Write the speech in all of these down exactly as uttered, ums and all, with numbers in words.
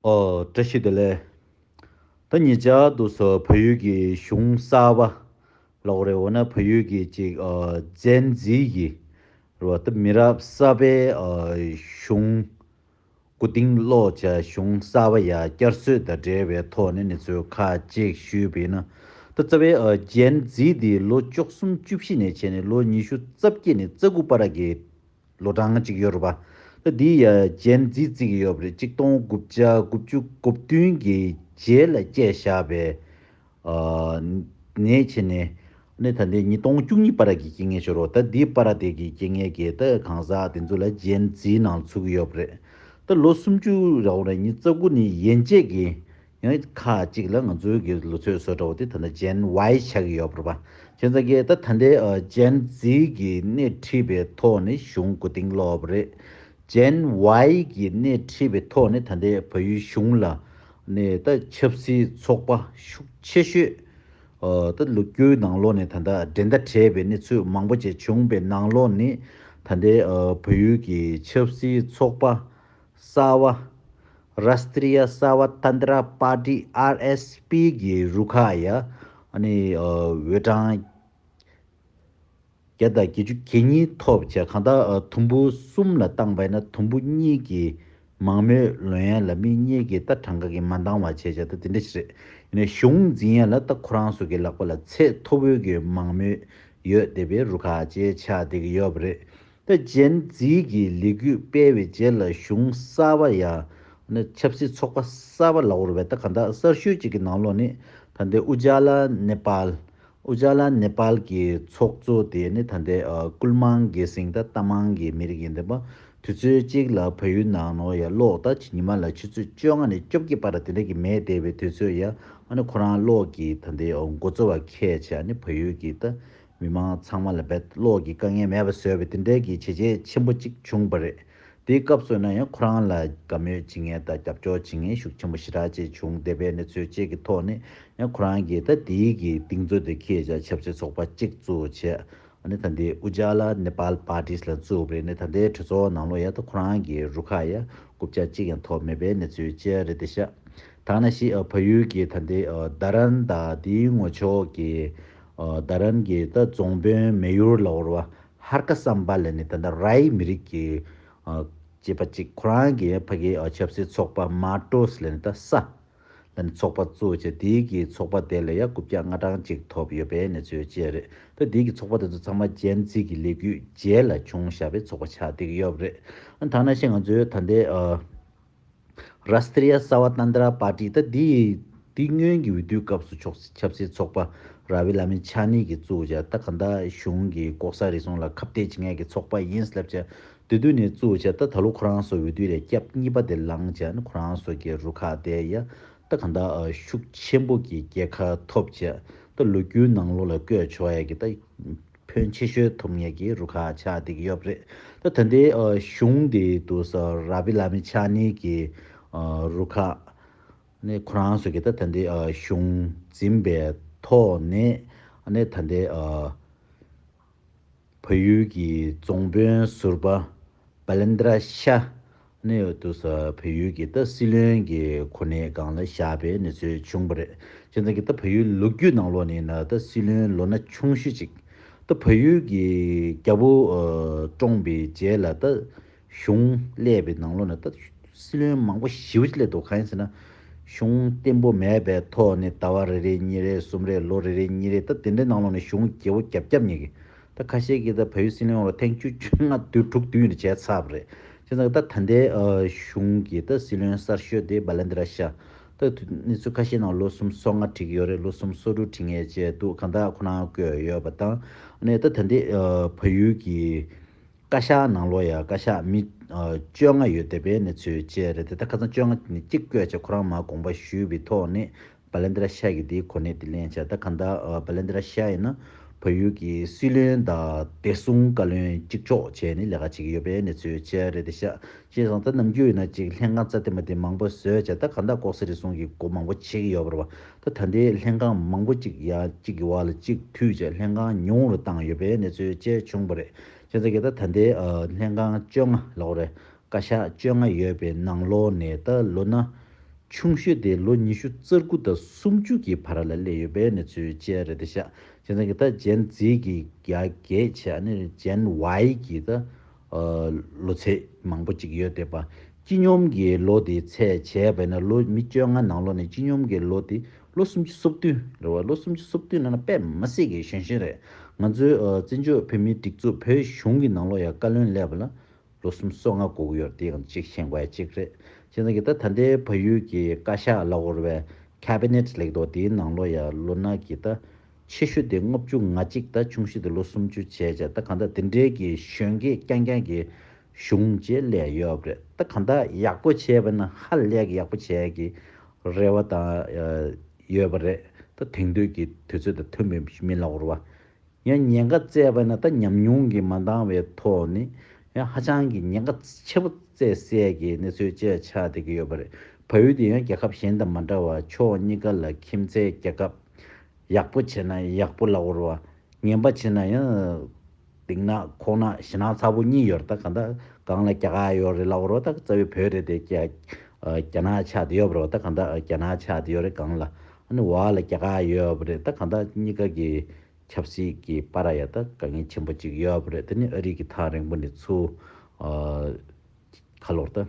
ཨོ། བཀྲ་ཤིས་བདེ་ལེགས། ད་ཉེ་ཆར་དུ་སོ་བལ་ཡུལ་གྱི་གཞུང་གསར་པ་ལབ་དགོས་རེད། འོ་ན་བལ་ཡུལ་གྱི་ཅིག་ཨ་ཇེན་ཛི་གི་རེད་བ། ད་མི་རབས་གསར་པའི་ཨ་གཞུང་མགོ་རྟིང་སློག་བྱ་གཞུང་གསར་པ་ཡ་བསྐྱར་གསོས་དང་འབྲེལ་བའི་ཐོག་ནས་གནས་ཚུལ་ཁག་ཅིག་ཞུས་པ་ཡིན་ན། ད་རྩ་བའི་ཨ་ཇེན་ཛི་འདི་ལོ་བཅུ་གསུམ་བཅུ་བཞི་ནས་བྱས་ནས་ལོ་ཉི་ཤུ་རྩ་བརྒྱད་ནས་རྩ་དགུ་བར་གྱི་ལོ་གྲངས་གཅིག་ཡོད་རེད་པ། ད་འདི་ཡ་ཇེན་ཛི་བརྩི་གི་ཡོད་པ་རེད། གཅིག་སྟོང་དགུ་བརྒྱ་དགུ་བཅུ་གོ་བདུན་གྱི་རྗེས་ལ་སྐྱེས་བཞག་པའི་ཨ་ནས་བྱས་ནས་ནས་ད་ལྟའི་ཉིས་སྟོང་བཅུ་གཉིས་བར་གྱི་རྐྱེན་ངན་ཤོར་རོ། ད་འདི་བར་དེ་གི་རྐྱེན་ངན་གྱི་ད་གང་ཟག་དེ་ཚོ་ལ་ཇེན་ཛི་ནང་ཚུད་ཀྱི་ཡོད་པ་རེད། ད་ལོ་སུམ་ཅུ་རེ་བ་རེ་གཉིས་རྩ་དགུ་ནས་ཡན་ཆད་ཀྱི་ཡང་ཁག་ཅིག་ལ་ང་ཚོའི་གི་ལོ་ཚོད་བཟོ་འདྲ་བོ་དེ་ད་ལྟ་ཇེན་ཝའི་ཆགས་ཀྱི་ཡོད་པ་རེད་པ། བྱས་ཙང་གི་ད་ད་ལྟའི་ཨ་ཇེན་ཛི་གི་སྣེ་ཁྲིད་པའི་ཐོག་ནས་གཞུང་མགོ་རྟིང་སློག་པ་རེད། ཇེན་ཝའི་གི་སྣེ་ཁྲིད་པའི་ཐོག་ནས་ད་ལྟའི་བལ་ཡུལ་གཞུང་ལ་ནས་ད་ཆབ་སྲིད་ཚོགས་པ་ཤུགས་ཆེ་ཤོས་ཨ་ད་ལོ་རྒྱུས་ནང་ལོགས་ནས་ད་ལྟ་འགྲན་ཟླ་བྲལ་བའི་གནས་ཚུལ་མང་པོ་ཅིག་བྱུང་བའི་ནང་ལོགས་ནས་ད་ལྟའི་ཨ་བལ་ཡུལ་གྱི་ཆབ་སྲིད་ཚོགས་པ་གསར་པ་Rashtriya Savat Tandra Party R S P གི་རུ་ཁག་ཡ་ཨ་ནི་ཨ་འོས་གྲངས་བརྒྱ་དང་བརྒྱད་ཅུ་གྱ་གཉིས་ཐོབ་བྱས། གང་ལྟར་ཨ་དུམ་བུ་གསུམ་ལ་བཏང་པ་ཡིན་ན་དུམ་བུ་གཉིས་ཀྱི་མང་མོས་ལོན་ཡ་ལ་མི་གཉིས་ཀྱི་ད་གྲངས་ཀ་གི་མ་འདང་བ་བྱས་བྱས་ད་དེ་འདྲ་ཞིག་རེད། ཡིན་ནའི་གཞུང་འཛིན་ཡ་ལ་ད་ཁོ་རང་ཚོ་གི་ལག་པ་ལ་ཚད་མཐོ་པོའི་གི་མང་མོས་ཡོད་བསྡད་པའི་རུ་ཁག་ཅིག་ཆགས་བསྡད་ཀྱི་ཡོད་པ་རེད། ད་ཇེན་ཛི་གི་ལས་འགུལ་སྤེལ་བའི་རྗེས་ལ་གཞུང་གསར་པ་ཡ་ནི་ཆབ་སྲིད་ཚོགས་པ་གསར་པ་ལབ་དགོས་རེད་པས། ད་གང་ལྟར་གསར་ཤོས་ཅིག་གི་ནང་ལོགས་ནི་ད་ལྟའི་ཨུ་ཇཱ་ལ་ནེ་པཱལ། ཨུ་ཇཱ་ལ་ནེ་པཱལ་གྱི་ཚོགས་གཙོ་དེ་ནི་ད་ལྟའི་ཨ་ཀུལ་མང་གེ་སིང་ད་རྟ་མང་གི་མི་རིགས་ཡིན་བསྡད་པ། དུས་ཚོད་གཅིག་ལ་བལ་ཡུལ་ནང་ནོ་ཡ་ལོག་ད་ཉི་མ་ལ་ཆུ་ཚོད་བཅོ་ལྔ་ནས་བཅོ་བརྒྱད་བར་དེ་འདྲ་གི་མེད་བསྡད་པའི་དུས་ཚོད་ཡ་ཨ་ནི་ཁོ་རང་ལོག་གི་ད་ལྟའི་འགོ་གཙོ་བ་ཁས་བྱས་ནི་བལ་ཡུལ་གྱི་ད་མི་མང་ཚང་མ་ལ་བེད་གློག་གི་དཀའ་ངལ་མེད་པ་བཟོས་པའི་དེ་འདྲའི་གི་བྱས་རྗེས་ཆེན་པོ་གཅིག་བྱུང་བ་རེད། དེའི་སྐབས་སུ་ན་ཡང་ཁོ་རང་ལ་དགའ་མོས་བྱེད་མཁན་དང་རྒྱབ་སྐྱོར་བྱེད་མཁན་ཤུགས་ཆེན་པོ་ཞེ་དྲག་ཅིག་བྱུང་བསྡད་པའི་གནས་ཚུལ་བཅས་ཀྱི་ཐོག་ནས་ཡང་ཁོ་རང་གིས་ད་དེའི་གི་གདེང་ཚོད་དེ་ཁྱེད་ཅག་ཆབ་སྲིད་ཚོགས་པ་གཅིག་བཙུགས་བྱས། ཨ་ནི་ད་ལྟའི་ཨུ་ཇཱ་ལ་ནེ་པཱལ་པར་ཊི་ལ་བཙུགས་པ་རེད། ནི་ད་ལྟའི་གྲོས་ཚོགས་ནང་ལོགས་ཡ་ད་ཁོ་རང་གི་རུ་ཁག་ཡ་རྐུབ་བཀྱག་གཅིག་ཀྱང་ཐོབ་མེད་པའི་གནས་ཚུལ་བཅས་རེད་དེ་ཤག་ད་ནང་བཞིན་ཨ་བལ་ཡུལ་གྱི་ད་ལྟའི་ཨ་རྡ་རམ་དང་དེའི་ངོས་ཕྱོགས་ཀྱི་ཨ་རྡ་རམ་གྱི་ད་རྫོང་དཔོན་མེ་ཡོར་ལ་འོར་བ་ཧར་ཀ་སམ་པ་ལ་ནི་ད་ལྟ་རའི་མི་རིགས་ཀྱི་ཨ་སྐྱེས་པ་གཅིག་ཁོ་རང་གི་ཕ་གི་ཨ་ཆབ་སྲིད་ཚོགས་པ་མ་ཏོས་ལ་ནི་ད་ས་ལ་ནི་ཚོགས་པ་བཙུགས་བྱས། དེའི་གི་ཚོགས་པ་དེ་ལ་ཡ་རྐུབ་བཀྱག་ལྔ་གྲངས་གཅིག་ཐོབ་ཡོད་པའི་གནས་ཚུལ་བཅས་རེད། ད་དེའི་གི་ཚོགས་པ་དེ་ཚོ་ཚང་མ་ཇེན་ཛི་གི་ལས་འགུལ་རྗེས་ལ་བྱུང་བཞག་པའི་ཚོགས་པ་ཆགས་བསྡད་ཀྱི་ཡོད་པ་རེད། ཨ་ད་ནང་བཞིན་ང་ཚོའི་ད་ལྟའི་ཨ་རཱས་ཏྲི་ཡ་ས་བ་ཏན་ཏྲ་པར་ཊི་ད་འདི་འདི་སྔོན་གྱི་འོས་བསྡུའི་སྐབས་སུ་ཆོག་ཆབ་སྲིད་ཚོགས་པ་ར་བི་ལ་མི་ཆ་ནི་གིས་བཙུགས་བྱས། ད་ག་ད་གཞུང་གི་ལྐོག་ཟ་རུལ་སུངས་ལ་ཁ་གཏད་བྱེད་མཁན་གྱི་ཚོགས་པ་ཡིན་ལབ་བྱས་དེ་དུས་ནས་བཙུགས་བྱས། ད་ད་ལོ་ཁོ་རང་ཚོ་འོས་བསྡུ་ལས་སྐབས་གཉིས་པ་དེ་ལངས་བྱས་ནས་ཁོ་རང་ཚོ་གི་རུ་ཁག་དེ་ཡ་ད་ག་ད་ཤུགས་ཆེན་པོ་གི་རྒྱལ་ཁ་ཐོབ་བྱས། ད་ལོ་རྒྱུས་ནང་ལོགས་ལ་བཀོད་ཆོག་ཡ་གི་ད་ཕོན་ཆེ་ཤོས་ཐོབ་མཁན་གྱི་རུ་ཁག་ཆགས་བསྡད་ཀྱི་ཡོད་པ་རེད། ད་ད་ལྟའི་ཨ་གཞུང་དེ་དུས་ས་ར་བི་ལ་མི་ཆ་ནི་གི་ཨ་རུ་ཁག་ནས་ཁོ་རང་ཚོ་གི་ད་ད་ལྟའི་ཨ་གཞུང་འཛིན་པའི་ཐོག་ནས་ནས་ད་ལྟའི་ཨ་བལ་ཡུལ་གྱི་རྫོང་དཔོན་ཟུར་པ་བ་ལན་དྲ་ཤ་ནས་དུ་ས་བལ་ཡུལ་གྱི་ད་སྲིད་བློན་གྱི་གོ་གནས་སྒང་ལ་བཞག་པའི་གནས་ཚུལ་བྱུང་བ་རེད། བྱས་ཙང་གི་ད་བལ་ཡུལ་ལོ་རྒྱུས་ནང་ལོགས་ནས་ན་ད་སྲིད་བློན་ལོ་ན་ཆུང་ཤོས་ཅིག་ད་བལ་ཡུལ་གྱི་རྒྱལ་པོ་ཨ་བཀྲོངས་པའི་རྗེས་ལ་ད་གཞུང་སླེབས་པའི་ནང་ལོགས་ན་ད་སྲིད་བློན་མང་པོ་ཞེ་པོ་ཅིག་སླེབས་འདུག་གང་ཡིན་ཟེར་ན། གཞུང་བརྟན་པོ་མེད་པའི་ཐོག་ནས་ཟླ་བ་རེ་རེ་གཉིས་རེ་གསུམ་རེ་ལོ་རེ་རེ་གཉིས་རེ་ད་དེ་འདྲའི་ནང་ལོགས་ནས་གཞུང་བརྗེ་པོ་རྒྱབ་རྒྱབ་ཉེ་གི། ད་ཁ་ཤས་ཀྱིས་ད་བལ་ཡུལ་སྲིད་བློན་འོག་ལ་ཐེངས་བཅུ་བཅོ་ལྔ་བདུན་དྲུག་བདུན་རེ་བྱས་ཚར་བ་རེད། བྱས་ཙང་ད་ད་ལྟའི་ཨ་གཞུང་གི་ད་སྲིད་བློན་གསར་ཤོས་དེ་བ་ལན་དྲ་ཤ། ད་དུ་གནས་ཚུལ་ཁ་ཤས་ནང་ལོ་གསུམ་སོ་ལྔ་བྲིས་ཀྱི་ཡོད་རེད། ལོ་གསུམ་སོ་དྲུག་བྲིས་མཁན་བཅས་འདུག་གང་ལྟར་ཁོ་རང་བསྐོས་ཡོད་པ་དང་། ཨ་ནས་ད་ད་ལྟའི་ཨ་བལ་ཡུལ་གྱི་བཀའ་ཤག་ནང་ལོགས་ཡ་བཀའ་ཤག་མི་ཨ་བཅོ་ལྔ་ཡོད་བསྡད་པའི་གནས་ཚུལ་བཅས་རེད་དེ། ད་ཁ་སང་བཅོ་ལྔ་ནས་གཅིག་བསྐོས་བྱས་ཁོ་རང་མར་དགོངས་པ་ཞུས་པའི་ཐོག་ནས་བ་ལན་དྲ་ཤ་གིས་དེའི་གོ་གནས་དེ་ལེན་བྱས། ད་གང་ལྟར་ཨ་བ་ལན་དྲ་ཤ་ཡིན་ན་བལ་ཡུལ་གྱི་སྲིད་བློན་དང་བདེ་སྲུང་བཀའ་བློན་གཅིག་ལྕོགས་བྱས་ནས་ལས་ཀ་བྱེད་ཀྱི་ཡོད་པའི་གནས་ཚུལ་བཅས་རེད་དེ་ཤག་བྱས་ཙང་ད་ནམ་རྒྱུན་ཡིན་ན་ཅིག་ལྷན་ཁང་རྩ་བདེ་མ་བདེ་མང་པོ་བཟོས་བྱས། ད་གང་ལྟར་ལྐོག་ཟ་རུལ་སུངས་ཀྱི་སྒོ་མང་པོ་ཕྱེ་གི་ཡོད་པ་རེད་བ། ད་ད་ལྟའི་ལྷན་ཁང་མང་པོ་ཅིག་ཡ་གཅིག་གི་བར་ལ་གཅིག་མཐུད་བྱས་ལྷན་ཁང་ཉུང་རུ་བཏང་ཡོད་པའི་གནས་ཚུལ་བཅས་བྱུང་བ་རེད། བྱས་ཙང་གི་ད་ད་ལྟའི་ཨ་ལྷན་ཁང་བཅོ་ལྔ་ལབ་དགོས་རེད། བཀའ་ཤག་བཅོ་ལྔ་ཡོད་པའི་ནང་ལོགས་ནས་ད་ལོ་ན་ ཆུང་ཤོས་དེ་ལོ་ཉི་ཤུ་རྩ་དགུ་དང་སུམ་ཅུ་གི་བར་ལ་སླེབས་ཡོད་པའི་གནས་ཚུལ་བཅས་རེད་དེ་ཤག་བྱས་ཙང་གི་ད་Gen Z་གི་རྒྱ་སྐད་བྱས་ནས་Gen Y་གི་ད་ལོ་ཚད་མང་པོ་ཅིག་ཡོད་བསྡད་པ། སྤྱི་སྙོམས་ཀྱི་ལོ་དེ་ཚད་བྱས་པ་ཡིན་ན་ལོ་མི་བཅོ་ལྔ་ནང་ལོགས་ནས་སྤྱི་སྙོམས་ཀྱི་ལོ་དེ་ལོ་སུམ་ཅུ་སོ་བདུན་རེད་བ། ལོ་སུམ་ཅུ་སོ་བདུན་ནང་ན་དཔེ་མི་སྲིད་ཀྱི་གཞོན་གཞོན་རེད། ང་ཚོའི་བཙན་བྱོལ་བོད་མིའི་སྒྲིག་འཛུགས་བོད་གཞུང་གི་ནང་ལོགས་ཡང་བཀའ་བློན་སླེབས་པ་ལ་ལོ་སུམ་ཅུ་སོ་ལྔ་འགོར་གྱི་ཡོད་རེད། དེ་ཡང་གཅིག་ཤེས་དགོས་ཡ་གཅིག་རེད། བྱས་ཙང་གི་ད་ད་ལྟའི་བལ་ཡུལ་གྱི་བཀའ་ཤག་ལབ་དགོས་རེད་པས། Cabinet་ལབ་ཀྱི་འདུག་དེའི་ནང་ལོགས་ཡ་ལོ་ན་གི་ད་ཆེ་ཤོས་དེ་ལྔ་བཅུ་ང་གཅིག་ད་ཆུང་ཤོས་དེ་ལོ་སུམ་ཅུ་བྱས་བྱས་ད་གང་ལྟར་དེ་འདྲའི་གི་གཞོན་སྐྱེས་རྐྱང་རྐྱང་གི་གཞུང་བཅས་སླེབས་ཡོད་པ་རེད། ད་གང་ལྟར་ཡག་པོ་བྱས་པ་ན་ཧ་ལས་ཀྱི་ཡག་པོ་བྱས་ཀྱི་རེ་བ་དང་ཡོད་པ་རེད། ད་དེང་དུས་ཀྱི་དུས་ཚོད་དང་མཐུན་པའི་མི་ལབ་དགོས་རེད་པ། ཡང་ཉེན་ཁ་བཙལ་བ་ན་ད་ཉམས་མྱོང་གིས་མ་འདང་བའི་ཐོག་ནས་ཡང་ཧ་ཅང་གི་ཉེན་ཁ་ཆེ་པོ་བཙལ་སའི་གི་གནས་ཚུལ་བཅས་ཆགས་བསྡད་ཀྱི་ཡོད་པ་རེད། བལ་ཡུལ་དེ་ཡང་རྒྱལ་ཁབ་གཞན་དང་མ་འདྲ་བར་ཕྱོགས་གཉིས་ཀ་ལ་ཁྱིམ་མཚེས་རྒྱལ་ཁབ་ཡག་པོ་བྱས་ན་ཡག་པོ་ལབ་དགོས་རེད་བ། ངན་པ་བྱས་ན་ཡང་སྡིག་ནག་ཁོག་ནག་ཞེ་ནག་ཚ་པོ་གཉིས་ཡོད་རེད། ད་གང་ལྟར་གང་ལ་རྒྱ་གར་ཡོད་རེད་ལབ་དགོས་རེད་བ། ད་རྩ་བའི་བོད་རེད་དེ་རྒྱ་རྒྱ་ནག་ཆགས་བསྡད་ཡོད་པ་རེད་བ། ད་གང་ལྟར་རྒྱ་ནག་ཆགས་བསྡད་ཡོད་རེད་གང་ལ། ཨ་ནི་འོག་ལ་རྒྱ་གར་ཡོད་པ་རེད། ད་གང་ལྟར་གཉིས་ཀ་གི་ཆབ་སྲིད་ཀྱི་བར་ཡ་ད་དཀའ་ངལ་ཆེན་པོ་ཅིག་ཡོད་པ་རེད། དེ་ནི་ཨ་རི་གི་ཐག་རིང་པོ་ནས་ཚུར་ཨ་ཁ་ལོར་ད་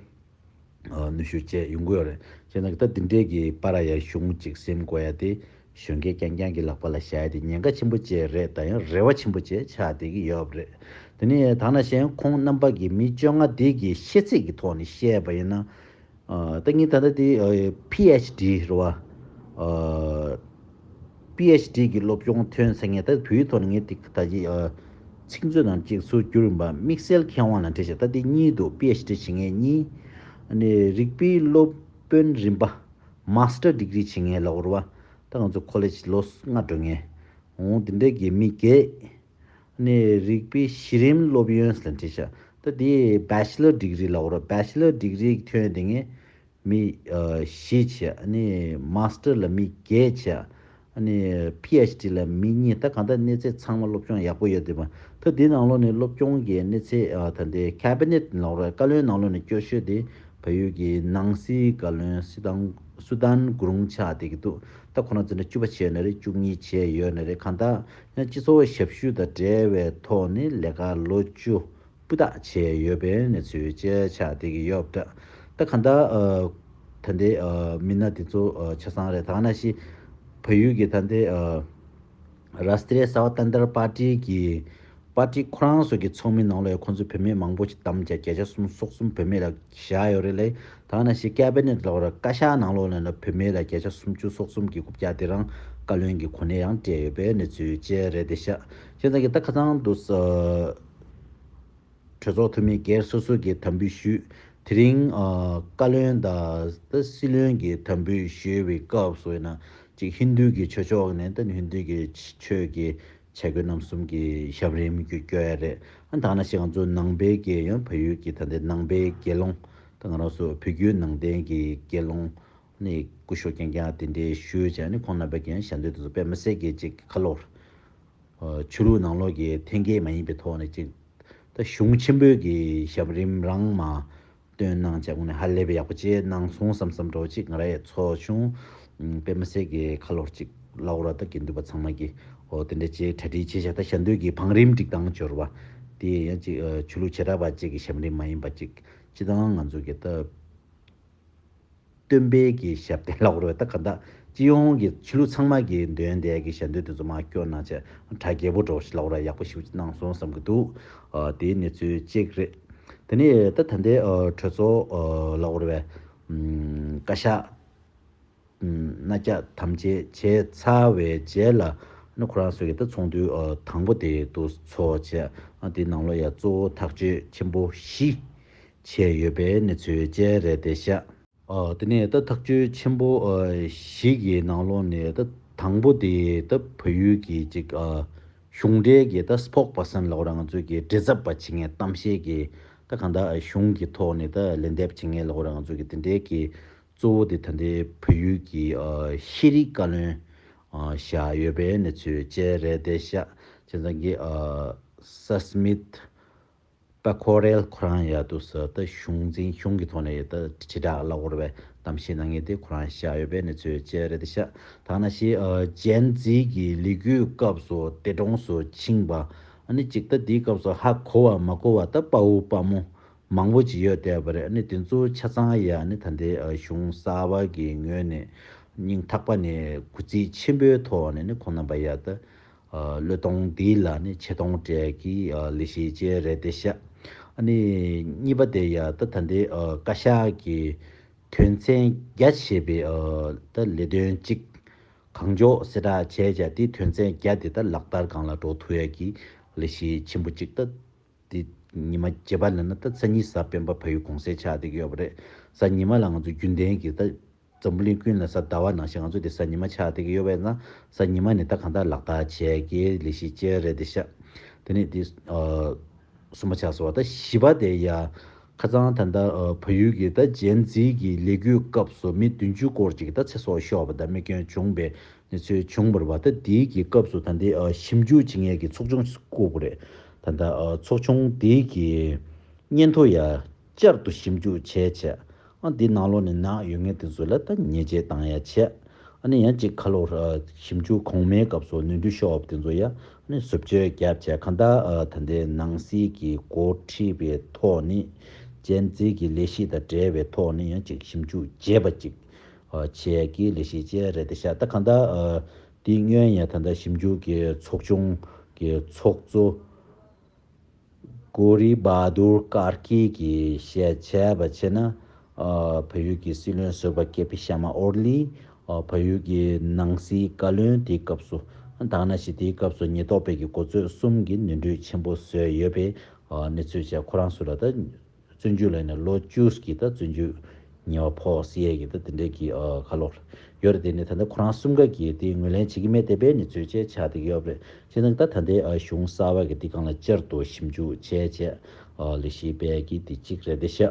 ཨ་ནུས་ཤུགས་བཅས་ཡོང་གི་ཡོད་རེད། བྱས་ན་ད་འདི་འདྲའི་གི་བར་ཡ་གཞུང་ཅིག་སེམས་དགོས་ཡ་དེ་གཞོན་སྐྱེས་རྐྱང་རྐྱང་གི་ལག་པ་ལ་བཞག་ཡ་དེ་ཉེན་ཁ་ཆེན་པོ་བཅས་རེད། ད་ཡང་རེ་བ་ཆེན་པོ་བཅས་ཆགས་བསྡད་ཀྱི་ཡོད་པ་རེད། དེ་ནི་ད་ནང་བཞིན་ཁོང་རྣམ་པ་གི་མི་བཅོ་ལྔ་དེ་གི་ཤེས་ཚད་ཀྱི་ཐོག་ནས་བཤད་པ་ཡིན་ན། ཨ་ད་ངས་ད་ལྟ་དེ་ཨ་པི་ཨེཆ་ཌི་རེད་བ། ཨ་པི་ཨེཆ་ཌི་གི་སློབ་སྦྱོང་ཐོན་ཟེར་མཁན་ད་བོད་ཡིག་ཐོག་ནས་ངས་དེ་ད་ཅི་ཨ་ཚིག་མཛོད་ནང་གཅིག་ཚུར་བསྒྱུར་ཡིན་པ། དམིགས་བསལ་མཁས་དབང་ལ་འགྲེལ་བཤད་ད་དེ་གཉིས་འདུག་པི་ཨེཆ་ཌི་བྱེད་མཁན་གཉིས། ཨ་ནི་རིགས་པའི་སློབ་དཔོན་རིམ་པ། མཱ་སི་ཊར་ཌི་གི་རི་བྱེད་མཁན་ལབ་དགོས་རེད་བ། ད་ང་ཚོ་ཁོ་ལེ་ཇི་ལོ་ལྔ་འགྲོ་མཁན། འོ་དེ་འདྲ་གི་མི་བརྒྱད། ནས་རིགས་པའི་གཞི་རིམ་སློབ་ཡོན་ཟེར་བྲིས་ཤག་ད་དེ་Bachelor Degree་ལབ་དགོས་རེད། Bachelor Degree་ཐོན་དེ་ངས་མི་ཨ་བཞི་བྱས། ཨ་ནི་Master་ལ་མི་བརྒྱད་བྱས། ཨ་ནི་པི་ཨེཆ་ཌི་ལ་མི་གཉིས། ད་གང་ལྟར་གནས་ཚད་ཚང་མ་སློབ་སྦྱོང་ཡག་པོ་ཡོད་བསྡད་པ། ད་དེ་ནང་ལོགས་ནས་སློབ་སྦྱོང་གི་གནས་ཚད་ཨ་ད་ལྟའི་Cabinet་ལབ་དགོས་རེད། བཀའ་བློན་ནང་ལོགས་ནས་སྐྱོ་ཤོས་དེ་བལ་ཡུལ་གྱི་ནང་སྲིད་བཀའ་བློན་སི་ཏང་སུ་དཱན་གུ་རུང་ཆགས་བསྡད་ཀྱི་འདུག་ད་ཁོ་རང་ཚོ་ནས་བཅུ་པ་བྱས་ཡོད་ན་རེད། བཅུ་གཉིས་བྱས་ཡོད་ན་རེད། གང་ལྟར་ཡང་སྤྱི་ཚོགས་ཞབས་ཞུ་དང་འབྲེལ་བའི་ཐོག་ནས་ལས་ཀ་ལོ་བཅུ་སྤུས་དག་བྱས་ཡོད་པའི་གནས་ཚུལ་བཅས་ཆགས་བསྡད་ཀྱི་ཡོད་པ་འདྲ། ད་གང་ལྟར་ཨ་ད་ལྟའི་ཨ་མི་སྣ་དེ་ཚོ་ཨ་ཆ་ཚང་རེད། ད་ག་ནང་བཞིན་བལ་ཡུལ་གྱི་ད་ལྟའི་ཨ་Rashtriya Savatantra Party་གི་པར་ཏི་ཁོ་རང་ཚོ་གི་ཚོགས་མི་ནང་ལ་ཡང་ཁོང་ཚོ་བུད་མེད་མང་པོ་ཞིག་བདམས་བྱས་བརྒྱ་ཆ་སུམ་ཅུ་སོ་གསུམ་བུད་མེད་ལ་བཞག་ཡོད་རེད་ལེ། ད་ག་ནང་བཞིན་Cabinet་ལབ་དགོས་རེད། བཀའ་ཤག་ནང་ལོགས་ལ་ཡང་བུད་མེད་ལ་བརྒྱ་ཆ་སུམ་ཅུ་སོ་གསུམ་གྱི་རྐུབ་བཀྱག་དེ་རང་བཀའ་བློན་གྱི་གོ་གནས་ཡང་སྤྲད་ཡོད་པའི་གནས་ཚུལ་བཅས་རེད་དེ་ཤག་བྱས་ཙང་གི་ད་ཁ་སང་དུ་ས་གྲོས་ཚོགས་འཐུས་མི་སྒེར་སོ་སོ་གིས་དམ་འབུལ་ཞུས། དེ་རིང་ཨ་བཀའ་བློན་དང་ད་སྲིད་བློན་གྱིས་དམ་འབུལ་ཞུས་པའི་སྐབས་སུ་ཡིན་ན་ཅིག་ཧིན་རྡུ་གི་ཆོས་ཕྱོགས་ནས་ད་ཧིན་རྡུ་གི་ཆོས་ཀྱི་བྱ་རྒོད་རྣམ་གསུམ་གྱི་ཞབས་རིམ་བསྐྱོད་ཡ་རེད། ཨ་ད་ག་ནང་བཞིན་ང་ཚོ་ནང་པའི་གི་ཡང་བལ་ཡུལ་གྱི་ད་ལྟའི་ནང་པའི་དགེ་སློང་ད་ང་རང་ཚོ་བོད་བརྒྱུད་ནང་བསྟན་གྱི་དགེ་སློང་ནི་སྐུ་ཞབས་རྐྱང་རྐྱང་དེ་འདྲའི་ཞུས་བྱས་ནི་ཁོང་རྣམ་པས་ཀྱང་ཞལ་འདོན་དེ་ཚོ་དཔེ་མི་སྲིད་ཀྱི་ཅིག་ཁ་ལོར་ཆོས་ལུགས་ནང་ལོགས་ཀྱི་འཐེན་འཁྱེར་མ་ཡིན་པའི་ཐོག་ནས་ཅིག་ད་གཞུང་ཆེན་པོའི་གི་ཞབས་རིམ་རང་མ་བཏོན་གནང་བྱས་དངོས་གནས་ཧ་ལས་པའི་ཡག་པོ་བྱས་གནང་སོང་བསམ་བསམ་འདྲ་བོ་ཅིག་ང་རང་ཡང་ཚོར་བྱུང་། ཨུམ་དཔེ་མི་སྲིད་ཀྱི་ཁ་ལོར་ཅིག་ལབ་དགོས་རེད། ད་དགེ་འདུན་པ་ཚང་མ་གིས་འོ་དེ་འདྲ་བྱས་གྲ་སྒྲིག་བྱས་བཞག་ད་ཞལ་འདོན་གྱི་བང་རིམ་སྒྲིག་སྟངས་འབྱོར་བ་དེ་ཡང་ཅིག་ཨ་ཆོས་ལུགས་བྱེ་བྲག་པ་ཅིག་གི་ཞབས་རིམ་མ་ཡིན་པ་ཅིག་སྤྱིར་བཏང་ང་ཚོ་གི་ད་སྟོན་པའི་གི་ཞབས་བརྟན་ལབ་དགོས་རེད། ད་ག་ད་སྤྱི་ཡོངས་ཀྱི་ཆོས་ལུགས་ཚང་མ་གི་འདོན་བསྡད་ཀྱི་ཞལ་འདོན་དེ་ཚོ་མར་སྐྱོར་གནང་བྱས་གྲ་རྒྱས་པོ་འདྲ་བོ་ཞིག་ལབ་དགོས་རེད། ཡག་པོ་ཞིག་གནང་སོང་བསམ་གྱི་འདུག་ཨ་དེའི་གནས་ཚུལ་གཅིག་རེད། དེ་ནས་ད་ད་ལྟའི་ཨ་གྲོས་ཚོགས་ཨ་ལབ་དགོས་རེད་པས། ཨམ་བཀའ་ཤག་ཨམ་མནའ་བཅག་དམ་བཅའ་བྱས་ཚར་བའི་རྗེས་ལ་ནི་ཁོ་རང་ཚོ་གི་ད་ཚོགས་འདུ་ཨ་དང་པོ་དེ་འདུག་ཚོགས་བྱས། ཨ་དེའི་ནང་ལོགས་ཡ་གཙོ་བོ་ཐག་གཅོད་ཆེན་པོ་བཞི་བྱས་ཡོད་པའི་གནས་ཚུལ་བཅས་རེད་དེ་ཤག་ཨ་དེ་ནས་ད་ཐག་གཅོད་ཆེན་པོ་ཨ་བཞི་གི་ནང་ལོགས་ནས་ད་དང་པོ་དེ་ད་བལ་ཡུལ་གྱི་ཅིག་ཨ་གཞུང་འབྲེལ་གྱི་ད་སྤོག་པར་སན་ལབ་དགོས་རེད། ང་ཚོའི་གི་འབྲེལ་ཚབ་པ་བྱེད་མཁན་གཏམ་བཤད་ཀྱི་ད་གང་ལྟར་གཞུང་གི་ཐོག་ནས་ད་ལན་འདེབས་བྱེད་མཁན་ལབ་དགོས་རེད། ང་ཚོའི་གི་དེ་འདྲའི་གི་གཙོ་བོ་དེ་ད་ལྟའི་བལ་ཡུལ་གྱི་ཨ་ཤེས་རིག་བཀའ་བློན་ཨ་བཞག་ཡོད་པའི་གནས་ཚུལ་བཅས་རེད་དེ་ཤག་བྱས་ཙང་གི་ཨ་སར་སྨིད་ པ་ཁོ་རེལ་ཁོ་རང་ཡ་དུ་ས་ད་གཞུང་འཛིན་གཞུང་གི་ཐོག་ནས་ཡ་ད་དྲིལ་བསྒྲགས་ལ་འོར་བའི་གཏམ་བཤད་གནང་མཁན་དེ་ཁོ་རང་བཞག་ཡོད་པའི་གནས་ཚུལ་བཅས་རེད་དེ་ཤག་ད་ན་ཞིག་ཇན་ཛི་གི་ལས་འགུལ་སྐབས་སུ་འདས་གྲོངས་སུ་ཕྱིན་པ། ཨ་ནི་གཅིག་ད་དེའི་སྐབས་སུ་ཧ་གོ་བ་མ་གོ་བ་ད་དཔའ་བོ་དཔའ་མོ་མང་པོ་ཅིག་ཡོད་བསྡད་པ་རེད། ཨ་ནི་དེ་ཚོ་ཆ་ཚང་ཡ་ཨ་ནི་ད་ལྟའི་གཞུང་གསར་པ་གི་ངོས་ནས་སྙིང་ཐག་པ་ནས་གུས་བརྩི་ཆེན་པོའི་ཐོག་ནས་ནི་ཁོང་རྣམ་པ་ཡ་ད། ཨ་བློས་གཏོང་འདི་ལ་ནི་ཆེ་མཐོང་སྤྲད་ཀྱི་ཨ་ལས་གཞི་བཅས་རེད་དེ་ཤག་ཨ་ནི་གཉིས་པ་དེ་ཡ་ད་ད་ལྟའི་ཨ་བཀའ་ཤག་གི་དོན་ཚན་བརྒྱ་ཞེས་པའི་ཨ་ད་ལས་དོན་གཅིག་གང་མགྱོགས་གསལ་བསྒྲགས་བྱས་བྱས་དེ་དོན་ཚན་བརྒྱ་དེ་ད་ལག་བསྟར་སྒང་ལ་འགྲོ་ཐུབ་ཡ་གི་ལས་གཞི་ཆེན་པོ་གཅིག་ད། དེ་ཉི་མ་བརྒྱད་པ་ལ་ན་ད་གཟའ་ཉི་གཟའ་སྤེན་པ་བལ་ཡུལ་གུང་སེང་ཆགས་བསྡད་ཀྱི་ཡོད་པ་རེད། གཟའ་ཉི་མ་ལ་ང་ཚོ་རྒྱུན་ལྡན་གྱི་ད་འཛམ་བུ་གླིང་ཀུན་ལ་གཟའ་ཟླ་བ་ནང་བཞིན་ང་ཚོ་དེ་གཟའ་ཉི་མ་ཆགས་བསྡད་ཀྱི་ཡོད་པས་ན་གཟའ་ཉི་མ་ནས་ད་གང་ལྟར་ལག་བསྟར་བྱས་ཀྱི་ལས་གཞི་བཅས་རེད་དེ་ཤག་དེ་ནས་དེ་ཨ་གསུམ་པ་ཆགས་སོང་བ། ད་བཞི་པ་དེ་ཡ་ཁ་སང་ད་ལྟ་ཨ་བལ་ཡུལ་གྱི་ད་ཇན་ཛི་གི་ལས་འགུལ་སྐབས་སུ་མི་བདུན་ཅུ་སྐོར་ཅིག་ད་ཚེ་སྲོག་ཤོར་བ་དང་རྨས་སྐྱོན་བྱུང་བའི་གནས་ཚུལ་བྱུང་བར་བ་ད་དེའི་གི་སྐབས་སུ་ད་ལྟའི་ཨ་ཞིབ་འཇུག་བྱེད་མཁན་གྱི་ཚོགས་ཆུང་ཞིག་བསྐོས་པ་རེད། ད་ལྟ་ཨ་ཚོགས་ཆུང་དེའི་གི་སྙན་ཐོ་ཡ་བསྐྱར་དུ་ཞིབ་འཇུག་བྱས་བྱས་ཨ་འདི་ནང་ལོགས་ནས་ནག་ཡོད་མཁན་དེ་ཚོ་ལ་ད་ཉེས་ཆད་བཏང་ཡ་བྱས། ཨ་ནི་ཡང་གཅིག་ཁ་ལོ་ཨ་ཞིབ་འཇུག་གོང་མའི་སྐབས་སུ་ནོར་འཁྲུལ་ཤོར་བ་དེ་ཚོ་ཡ་ཨ་ནི་བཟོ་བཅོས་བརྒྱབ་བྱས་གང་ལྟར་ཨ་ད་ལྟའི་ནང་སྲིད་ཀྱི་འགོ་ཁྲིད་པའི་ཐོག་ནས་ཇན་ཛི་གི་ལས་གཞི་དང་འབྲེལ་བའི་ཐོག་ནས་ཡང་གཅིག་ཞིབ་འཇུག་བྱས་པ་གཅིག་ཨ་བྱས་ཀྱི་ལས་གཞི་བཅས་རེད་དེ་ཤག་ད་གང་ལྟར་ཨ་དེ་སྔོན་ཡང་ད་ལྟ་ཞིབ་འཇུག་གི་ཚོགས་ཆུང་གི་ཚོགས་གཙོ་གོ་རི་བྷ་དུར་ཀར་ཀི་གིས་བཤད་བྱས་པ་བྱས་ན་ཨ་བལ་ཡུལ་གྱི་སྲིད་བློན་ཟུར་པ་ཀེ་པི་ཤར་མ་ཨོར་ལི་ཨ་བལ་ཡུལ་གྱི་ནང་སྲིད་བཀའ་བློན་དེའི་སྐབས་སུ་ད་ནང་བཞིན་དེའི་སྐབས་སུ་ཉེན་རྟོག་པས་ཀྱི་གོ་མཛོད་གསུམ་གྱི་ནོར་འཁྲུལ་ཆེན་པོ་བཟོས་ཡོད་པའི་ཨ་གནས་ཚུལ་བཅས་ཁོ་རང་ཚོ་ལ་ད། བཙོན་འཇུག་ལ་ཡིན་ན་ལོ་བཅུ་གི་ད་བཙོན་འཇུག་ཉེས་པ་ཕོག་སྲིད་ཡས་ཀྱི་ད་དེ་འདྲའི་གི་ཨ་ཁ་ལོ་ཡོད་རེད། དེ་ནས་ད་ལྟ་ཁོ་རང་གསུམ་ཀ་གིས་དེ་ངོས་ལེན་བྱེད་ཀྱི་མེད་བསྡད་པའི་གནས་ཚུལ་བཅས་ཆགས་བསྡད་ཀྱི་ཡོད་རེད། བྱས་ཙང་ད་ད་ལྟའི་ཨ་གཞུང་གསར་པ་གི་དེ་སྒང་ལ་བསྐྱར་དུ་ཞིབ་འཇུག་བྱས་བྱས་ཨ་ལས་གཞི་སྤེལ་གྱི་དེ་གཅིག་རེད་དེ་ཤག་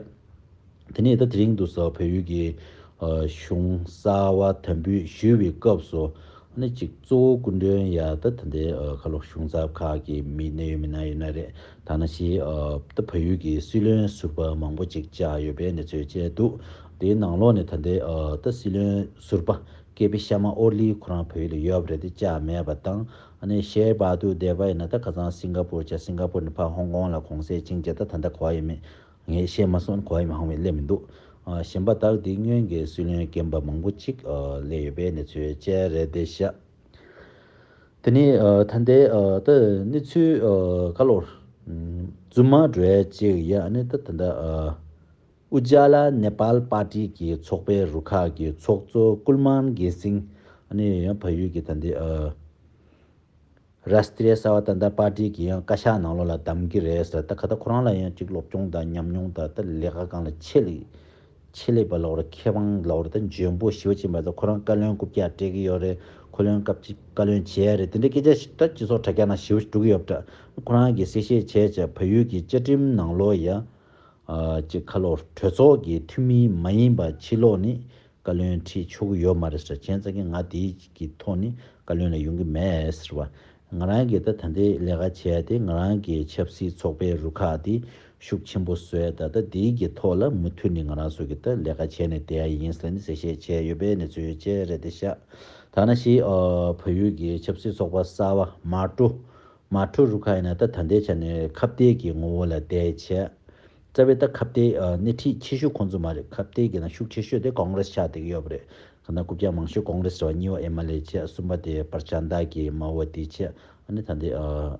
དེ་ནས་ད་དེ་རིང་དུ་ས་བལ་ཡུལ་གྱི་ཨ་གཞུང་གསར་པ་དམ་འབུལ་ཞུ་བའི་སྐབས་སུ། ཨ་ནི་གཅིག་གཙོ་བོ་སྐུ་མགྲོན་ཡ་ད་ད་ལྟའི་ཨ་ཁ་ལོ་གཞུང་ཚབ་ཁག་གི་མི་གནད་ཡོད་མི་སྣ་ཡོད་ན་རེད། ད་ནང་བཞིན་ཨ་ད་བལ་ཡུལ་གྱི་སྲིད་བློན་ཟུར་པ་མང་པོ་ཅིག་བཅར་ཡོད་པའི་གནས་ཚུལ་བཅས་འདུག་དེའི་ནང་ལོགས་ནས་ད་ལྟའི་ཨ་ད་སྲིད་བློན་ཟུར་པ་ཀེ་པི་ཤར་མ་ཨོ་ལི་ཁོ་རང་བལ་ཡུལ་ལ་ཡོད་པ་རེད་དེ་བཅར་མེད་པ་དང་། ཨ་ནི་ཤེར་བྷ་དུར་དེ་པ་ཡིན་ན་ད་ཁ་སང་སིང་ག་པུར་བཅར། སིང་ག་པུར་ནས་ཕར་ཧོང་ཀོང་ལ་གུང་སེང་ཕྱིན་བྱས་ད་ད་ལྟ་གོ་བ་ཡོད་མེད། ངས་ཤེས་མ་སོང་། གོ་བ་ཡིན་མ་ཧང་བའི་སླེབས་མི་འདུག་ཨ་གཞན་པ་དག་དེ་སྔོན་གྱི་སྲིད་བློན་རྒན་པ་མང་པོ་ཅིག་ཨ་སླེབས་ཡོད་པའི་གནས་ཚུལ་བཅས་རེད་དེ་ཤག་དེ་ནས་ཨ་ད་ལྟའི་ཨ་ད་གནས་ཚུལ་ཨ་ཁ་ལོར་ཨམ་རྫུན་མ་འགྲོ་ཡ་ཅིག་ཡ་ཨ་ནི་ད་ད་ལྟ་ཨ་ཨུ་ཇཱ་ལ་ནེ་པཱལ་པར་ཏི་གི་ཚོགས་པའི་རུ་ཁག་གི་ཚོགས་གཙོ་ཀུལ་མཱན་གེ་སིང་ཨ་ནི་ཡང་བལ་ཡུལ་གྱི་ད་ལྟའི་ཨ། རཱས་ཏྲི་ཡ་སེ་བ་ཏན་ཏྲ་པར་ཏི་གི་ཡང་བཀའ་ཤག་ནང་ལོགས་ལ་བདམས་ཀྱི་རེད་ཟེར། ད་ཁ་ད་ཁོ་རང་ལ་ཡང་གཅིག་སློབ་སྦྱོང་དང་ཉམས་མྱོང་དང་ད་ལས་ཀ་སྒང་ལ་ཆེད་ལས་ཆེད་ལས་པ་ལབ་དགོས་རེད། མཁས་དབང་ལབ་དགོས་རེད། ད་འཇོན་པོ་ཞེ་པོ་ཅིག་ཡིན་པ་ད་ཁོ་རང་བཀའ་བློན་རྐུབ་བཀྱག་སྤྲད་ཀྱི་ཡོད་རེད། ཁོ་བློན་སྐབས་གཅིག་བཀའ་བློན་བྱས་རེད། དེ་འདྲའི་སྐད་ཆ་ཞིག་ད་སྤྱི་ཚོགས་དྲ་རྒྱ་ནང་ཞེ་པོ་ཅིག་འགྲོ་གི་ཡོད་པ་འདྲ། ཁོ་རང་གིས་གསལ་བཤད་བྱས་བྱས་བལ་ཡུལ་གྱི་བཅའ་ཁྲིམས་ནང་ལོགས་ཡ། ཨ་ཅིག་ཁ་ལོ་གྲོས་ཚོགས་ཀྱི་འཐུས་མི་མ་ཡིན་པ་ཕྱི་ལོགས་ནས་བཀའ་བློན་ཁྲི་ཆོག་གི་ཡོད་མ་རེད་ཟེར། བྱས་ཙང་གི་ང་དེའི་གི་ཐོག་ནས་བཀའ་བློན་ལ་ཡོང་གི་མེད་ཟེར་བ། ང་རང་གིས་ད་ད་ལྟའི་ལས་ཀ་བྱས་ཏེ་ང་རང་གི་ཆབ་སྲིད་ཚོགས་པའི་རུ་ཁག་དེ་ཤུགས་ཆེན་པོ་བཟོས། ད་ལྟ་དེའི་གི་ཐོག་ལ་མུ་མཐུད་ནས་ང་རང་ཚོ་གི་ད་ལས་ཀ་བྱས་ནས་བསྡད་ཡ་ཡིན་ཟེར་ནས་གསལ་བཤད་བྱས་ཡོད་པའི་གནས་ཚུལ་བཅས་རེད་དེ་ཤག་ད་ནང་བཞིན་ཨ་བལ་ཡུལ་གྱི་ཆབ་སྲིད་ཚོགས་པ་གསར་པ་མ་ཀྲོ། མ་ཀྲོ་རུ་ཁག་ཡིན་ན་ད་ད་ལྟའི་ཆ་ནས་ཁ་གཏད་ཀྱི་ངོ་བོ་ལ་བསྡད་བྱས། རྩ་བའི་ད་ཁ་གཏད་ཨ་སྣེ་ཁྲིད་ཆེ་ཤོས་ཁོང་ཚོ་མ་རེད། ཁ་གཏད་ཀྱི་ནང་ཤུགས་ཆེ་ཤོས་དེ་ཀོང་རེ་སི་ཆགས་བསྡད་ཀྱི་ཡོད་པ་རེད། གང་ལྟར་རྐུབ་བཀྱག་མང་ཤོས་ཀོང་རེ་སི་རེད་བ། གཉིས་པ་ཨེམ་ཨེལ་ཨེ་བྱས། གསུམ་པ་དེ་པར་ཆ་ད་ཀྱི་མ་འོ་དེ་བྱས། ཨ་ནི་ད་ལྟའི་ཨ་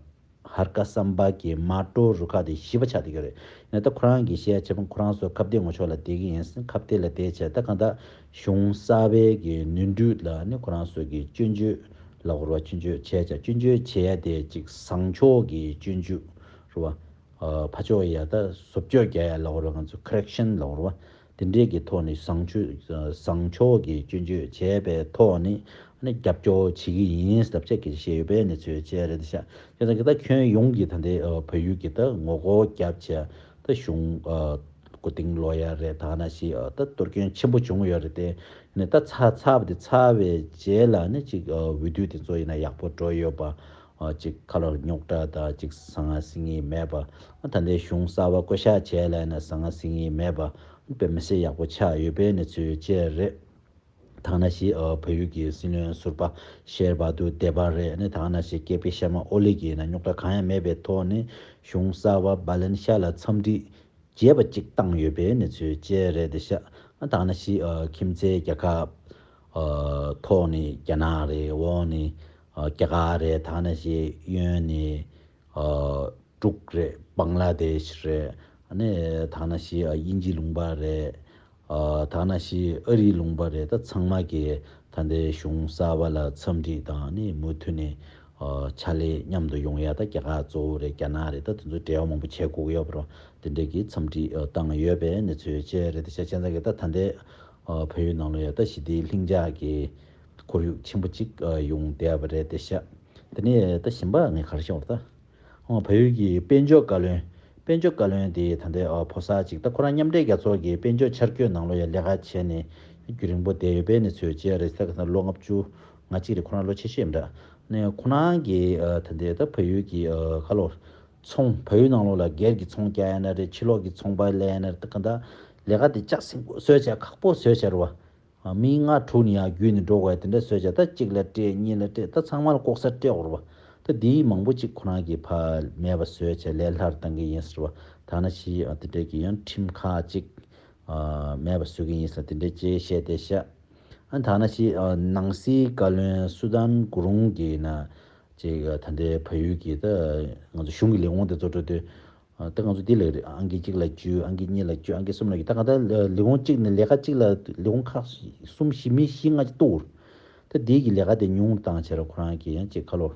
ཧར་ཀ་སམ་བྷ་གི་མ་ཀྲོ་རུ་ཁག་དེ་བཞི་པ་ཆགས་བསྡད་ཀྱི་ཡོད་རེད། ཡིན་ན་ད་ཁོ་རང་གིས་བཤད་བྱས་པ་ཁོ་རང་ཚོ་ཁ་གཏད་ངོ་ཕྱོགས་ལ་བསྡད་ཀྱི་ཡིན་ཟེར། ཁ་གཏད་ལ་བསྡད་བྱས་ད་གང་ལྟར་གཞུང་གསར་པའི་གི་ནོར་འཁྲུལ་ལ་ནི་ཁོ་རང་ཚོ་གི་སྐྱོན་བརྗོད་ལབ་དགོས་རེད་བ། སྐྱོན་བརྗོད་བྱས་བྱས། སྐྱོན་བརྗོད་བྱས་ཏེ་ཅིག་བཟང་ཕྱོགས་ཀྱི་སྐྱོན་བརྗོད་རེད་བ། ཨ་ཕར་ཕྱོགས་ཡ་ད་བཟོ་བཅོས་རྒྱག་ཡ་ལབ་དགོས་རེད་བ། ང་ཚོ་ཀོ་རེག་ཤན་ལབ་དགོས་རེད་བ། དེ་འདྲའི་གི་ཐོག་ནས་བཟང་ཕྱོགས་བཟང་ཕྱོགས་ཀྱི་སྐྱོན་བརྗོད་བྱས་པའི་ཐོག་ནས་ནི་རྒྱབ་སྐྱོར་བྱེད་ཀྱི་ཡིན་ཟེར་ལབ་བྱས་སྐད་ཆ་བཤད་ཡོད་པའི་གནས་ཚུལ་བཅས་རེད་ཤག་བྱས་ཙང་གི་ད་ཁྱོན་ཡོངས་ཀྱི་ད་ལྟའི་ཨ་བལ་ཡུལ་གྱི་ད་ངོ་རྒོལ་རྒྱབ་བྱས་ད་གཞུང་ཨ་མགོ་རྟིང་སློག་ཡ་རེད། ད་ནང་བཞིན་ཨ་ད་གཏོར་སྐྱོན་ཆེན་པོ་བྱུང་ཡོད་རེད་དེ། ནས་ད་ཚར་ཚར་བ་དེ་ཚར་བའི་རྗེས་ལ་ནི་ཅིག་ཨ་འོས་བསྡུ་དེ་ཚོ་ཡིན་ན་ཡག་པོ་འགྲོ་ཡོད་པ། ཨ་ཅིག་ཁ་ལོ་རྙོག་དྲ་དང་ཅིག་ཟང་ངེ་ཟིང་ངེ་མེད་པ། ཨ་ད་ལྟའི་གཞུང་གསར་པ་བསྐོ་གཞག་བྱས་ལབ་ན་ཟང་ངེ་ཟིང་ངེ་མེད་པ། དཔེ་མི་སྲིད་ཡག་པོ་ཆགས་ཡོད་པའི་གནས་ཚུལ་བཅས་རེད། ཐ་ན་ཞིག་ཨ་བལ་ཡུལ་གྱི་སྲིད་བློན་ཟུར་པ་ཤེར་བྷ་དུར་དེ་པ་རེད། ཨ་ནི་ཐ་ན་ཞིག་ཀེ་པི་ཤར་མ་ཨོ་ལི་གིས་ན་རྙོག་དྲ་གང་ཡང་མེད་པའི་ཐོག་ནས་གཞུང་གསར་པ་བ་ལན་ཤ་ལ་འཚམས་འདྲི་རྒྱས་པ་ཅིག་བཏང་ཡོད་པའི་གནས་ཚུལ་བཅས་རེད་དེ་ཤག་ཨ་ཐ་ན་ཞིག་ཨ་ཁྱིམ་མཚེས་རྒྱལ་ཁབ་ཨ་ཐོག་ནས་རྒྱ་ནག་རེད། འོག་ནས་ཨ་རྒྱ་གར་རེད། ཐ་ན་ཞིག་གཡོན་ནས་ཨ་འབྲུག་རེད། བང་ལ་དེཤ་རེད། ཨ་ནི་ཐ་ན་ཞིག་ཨ་དབྱིན་ཇི་ལུང་པ་རེད། ཨ་ཐ་ན་ཞིག་ཨ་རིའི་ལུང་པ་རེད། ད་ཚང་མ་གིས་ད་ལྟའི་གཞུང་གསར་པ་ལ་འཚམས་འདྲི་དང་ནི་མུ་མཐུད་ནས་ཨ་ཕྱག་ལས་མཉམ་དུ་ཡོང་ཡ། ད་རྒྱ་གར་གཙོ་བོ་རེད། རྒྱ་ནག་རེད། ད་དེ་ཚོ་འབྲེལ་བ་མང་པོ་བྱེད་དགོས་ཀྱི་ཡོད་པ་རེད། དེ་འདྲས་ཀྱི་འཚམས་འདྲི་ཨ་བཏང་ཡོད་པའི་གནས་ཚུལ་བཅས་རེད་དེ་ཤག་བྱས་ཙང་གི་ད་ད་ལྟའི་ཨ་བལ་ཡུལ་ནང་ལ་ཡ་ད་ཞི་བདེའི་ལྷིང་འཇགས་ཀྱི་ཁོར་ཡུག་ཆེན་པོ་གཅིག་ཨ་ཡོང་བསྡད་པ་རེད་དེ་ཤག་དེ་ནས་ད་གཞན་པ་ངས་ག་རེ་ཤོད་ད། ཨོ་བལ་ཡུལ་གྱི་དཔལ་འབྱོར་བཀའ་བློན། དཔལ་འབྱོར་བཀའ་བློན་དེ་ད་ལྟའི་ཨ་ཕོ་གསར་ཅིག་ད་ཁོ་རང་མཉམ་འབྲེལ་རྒྱལ་ཚོགས་ཀྱི་དཔལ་འབྱོར་འཆར་འགོད་ནང་ལོགས་ཡ་ལས་ཀ་བྱས་ནས་རྒྱུན་རིང་པོ་བསྡད་ཡོད་པའི་གནས་ཚུལ་བཅས་རེད། ས་ག་ས་ལོ་ལྔ་བཅུ་ང་གཅིག་རེད། ཁོ་རང་ལོ་ཆེ་ཤོས་ཡིན་འདྲ། ནས་ཁོ་རང་གིས་ཨ་ད་ལྟའི་ད་བལ་ཡུལ་གྱི་ཨ་ཁ་ལོ་ཚོང་བལ་ཡུལ་ནང་ལོགས་ལ་སྒེར་གྱི་ཚོང་རྒྱག་ཡ་ན་རེད། ཕྱི་ལོགས་ཀྱི་ཚོང་པ་ལས་ཡ་ན་རེད། ད་ག་ད་ལས་ཀ་དེ་ལྕགས་སྲིན་པོ་བཟོས་བྱས་ཁག་པོ་བཟོས་བྱས་རེད་བ། ཨ་མི་ལྔ་དྲུག་ནས་ཡར་བརྒྱུད་ནས་འགྲོ་དགོས་ཡ་དེ་འདྲ་བཟོས་བྱས། ད་གཅིག་ལ་སྤྲད། གཉིས་ལ་སྤྲད། ད་ཚང་མ་ལ་ལྐོག་ཟ་སྤྲད་དགོས་རེད་བ། ད་འདིའི་མང་པོ་ཅིག་ཁོ་རང་གིས་ཕར་མེད་པ་བཟོས་བྱས་ལས་སླར་བཏང་གི་ཡིན་ཟེར་བ། ད་ནང་བཞིན་ཨ་དེ་འདྲས་ཀྱི་ཡང་ཁྲིམས་ཁག་ཅིག་ཨ་མེད་པ་བཟོ་གི་ཡིན་ཟེར་དེ་འདྲས་ཅིག་བཤད་དེ་ཤག་ཨ་ད་ནང་བཞིན་ཨ་ནང་སྲིད་བཀའ་བློན་སུ་དཱན་གུ་རུང་གིས་ན་ཅིག་ཨ་ད་ལྟའི་བལ་ཡུལ་གྱི་ད་ང་ཚོ་གཞུང་གི་ལས་ཁུངས་དེ་ཚོ་འགྲོ་དུས། ཨ་ད་ང་ཚོ་འདི་ལ་རེད། ཨང་ཀི་གཅིག་ལ་བཅུ། ཨང་ཀི་གཉིས་ལ་བཅུ། ཨང་ཀི་གསུམ་ལ་བཅུ། ད་ག་ད་ལས་ཁུངས་གཅིག་ནས་ལས་ཀ་གཅིག་ལ་ལས་ཁུངས་ཁག་གསུམ་བཞི་མི་བཞི་ལྔ་ཅིག་གཏོགས། ད་འདི་གི་ལས་ཀ་དེ་ཉུང་བཏང་བྱས་ར་ཁོ་རང་གིས་ཡང་ཅིག་ཁ་ལོ་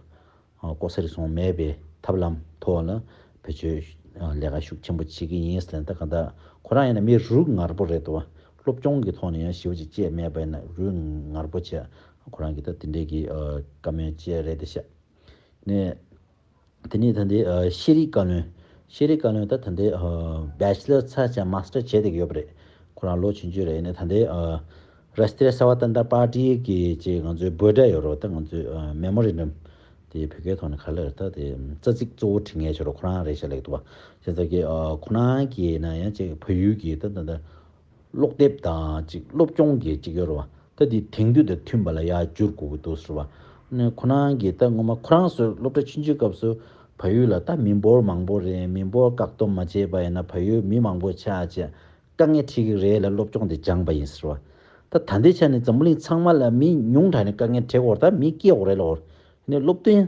ཨ་ལྐོག་ཟ་རེ་ཟུང་མེད་པའི་ཐབས་ལམ་ཐོག་ལ་བེད་སྤྱོད་ཨ་ལས་ཀ་ཤུགས་ཆེན་པོ་བྱེད་ཀྱི་ཡིན་ཟེར། ད་ག་ད་ཁོ་རང་ཡིན་ན་མི་རུས་ངར་པོ་རེད་འདུག་བ། སློབ་སྦྱོང་གི་ཐོག་ནས་ཡང་ཞེ་པོ་ཅིག་སྤྱད་མེད་པ་ཡིན་ན་རུས་ངར་པོ་བྱས། ཁོ་རང་གིས་ད་དེ་འདྲས་ཀྱི་ཨ་བཀའ་མོལ་བཅས་རེད་དེ་ཤག་ནས། དེ་ནས་ད་ལྟའི་ཨ་ཤེས་རིག་བཀའ་བློན། ཤེས་རིག་བཀའ་བློན་ད་ད་ལྟའི་ཨ་བེ་ཆི་ལར་ཚར་བྱས་མ་སི་ཊར་བྱས་བསྡད་ཀྱི་ཡོད་པ་རེད། ཁོ་རང་ལོ་ཆུང་ཆུང་རེད། ཡིན་ནའི་ད་ལྟའི་ཨ་རཱ་སི་ཏྲི་ཡ་སེ་ཝ་ཏན་ཏྲ་པར་ཏི་གི་ཅིག་ང་ཚོའི་འབོད་སྒྲ་ཡོད་རེད་བ། ད་ང་ཚོའི་ཨ་མེ་མོ་རན་ཌམ་དེ་བོད་སྐད་ཐོག་ནས་ག་རེ་ལབ་རེད། ད་དེ་རྩ་ཚིག་གཙོ་བོ་འབྲི་མཁན་ཅིག་རེད། ཁོ་རང་རེད་ཤག་ལབ་ཀྱི་འདུག་བ། བྱས་ཙང་གི་ཨ་ཁོ་རང་གིས་ན་ཡང་ཅིག་བལ་ཡུལ་གྱི་ད་ད་ད་ཀློག་དེབ་དང་ཅིག་སློབ་སྦྱོང་གི་ཅིག་ཡོད་རེད་བ། ད་འདི་དེང་དུས་དང་མཐུན་པ་ལ་ཡར་བསྒྱུར་དགོས་ཀྱི་འདུག་ཟེར་བ། ནས་ཁོ་རང་གིས་ད་སྔོན་མ་ཁོ་རང་ཚོ་སློབ་གྲྭ་ཆུང་ཆུང་སྐབས་སུ་བལ་ཡུལ་ལ་ད་མི་འབོར་མང་པོ་རེད། མི་འབོར་བཀག་སྡོམ་མ་བྱས་པ་ཡིན་ན་བལ་ཡུལ་མི་མང་པོ་ཆགས་བྱས་དཀའ་ངལ་འཕྲད་ཀྱི་རེད་ལ་སློབ་སྦྱོང་དེ་སྦྱངས་པ་ཡིན་ཟེར་བ། ད་ད་ལྟའི་ཆ་ནས་འཛམ་བུ་གླིང་ཚང་མ་ལ་མི་ཉུང་དྲགས་ནས་དཀའ་ངལ་འཕྲད་ཀྱི་ཡོད་རེད། ད་མི་སྐྱེ་ཡོད་རེད་ལོ། ནས་སློབ་སྟོན།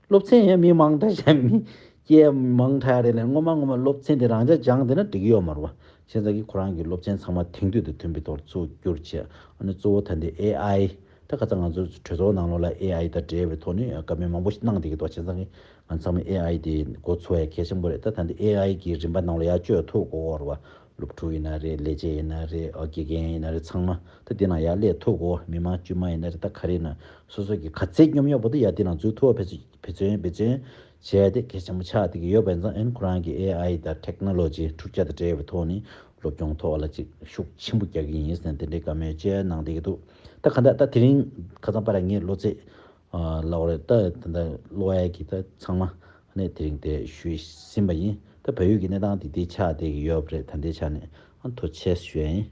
སློབ་ཚན་ཡང་མི་མང་དྲགས་ཤག་མི་སྐྱེ་མང་དྲགས་རེད་ལས། སྔོན་མ་སྔོན་མ་སློབ་ཚན་དེ་རང་འཇགས་སྦྱངས་བསྡད་ན་འགྲིག་གི་ཡོད་མ་རེད་བ། བྱས་ཙང་གི་ཁོ་རང་གི་སློབ་ཚན་ཚང་མ་དེང་དུས་དང་མཐུན་པའི་ཐོག་ཚུར་བསྒྱུར་བྱས། ཨ་ནི་གཙོ་བོ་ད་འདི་ཨེ་ཨའི། ད་ཁ་སང་ང་ཚོ་གྲོས་ཚོགས་ནང་ལོགས་ལ་ཨེ་ཨའི་དང་འབྲེལ་བའི་ཐོག་ནས་བཀའ་མོལ་མང་པོ་ཞིག་གནང་བསྡད་ཀྱི་འདུག་བྱས་ཙང་གི་ང་ཚང་མས་ཨེ་ཨའི་དེ་འགོ་ཚུགས་ཡ་གལ་ཆེན་པོ་རེད། ད་ད་འདི་ཨེ་ཨའི་གི་རིམ་པ་ནང་ལ་ཡར་བསྐྱོད་ཐུབ་དགོས་རེད་བ། སློབ་ཕྲུག་ཡིན་ན་རེད། ལས་བྱེད་ཡིན་ན་རེད། ཨ་དགེ་རྒན་ཡིན་ན་རེད། ཚང་མ་ད་དེ་ནང་ཡར་སླེབས་ཐུབ་དགོས། མི་མང་དཀྱུས་མ་ཡིན་ན་རེད། ད་ག་རེ་ཡིན་ན་སོ་སོ་གི་ག་ཚད་སྙོམས་ཡོད་པ་དེ་ཡར་དེ་ནང་འཛུལ་ཐུབ་པ་འབད་བརྩོན་འབད་བརྩོན་བྱས་ཏེ་གལ་ཆེན་པོ་ཆགས་བསྡད་ཀྱི་ཡོད་པ་ཡིན་ཙང་། ཨན་ཁོ་རང་གི་ཨེ་ཨའི་དང་ཊེག་ནོ་ལོ་ཇི་འཕྲུལ་ཆས་དང་འབྲེལ་བའི་ཐོག་ནས་སློབ་སྦྱོང་ཐོག་ལ་ཅིག་ཤུགས་ཆེན་པོ་རྒྱག་གི་ཡིན་ཟེར་ནས་དེ་འདྲའི་བཀའ་མོལ་བཅས་གནང་བསྡད་ཀྱི་འདུག་ད་ག་འདྲ་ད་དེ་རིང་ཁ་སང་པ་ར་ངའི་བློ་ཚད་ཨ་ལབ་པ་རེད། ད་ད་ད་ཀློག་ཡ་གི་ད་ཚང་མ་ནས་དེ་རིང་དེ་ཞུས་ཟིན་པ་ཡིན། ད་བལ་ཡུལ་གྱི་གནས་སྟངས་དེ་འདི་ཆགས་བསྡད་ཀྱི་ཡོད་པ་རེད། ད་འདི་ཆ་ནས་ཨ་ཐུགས་རྗེ་ཆེ་ཞུ་ཡ་ཡིན།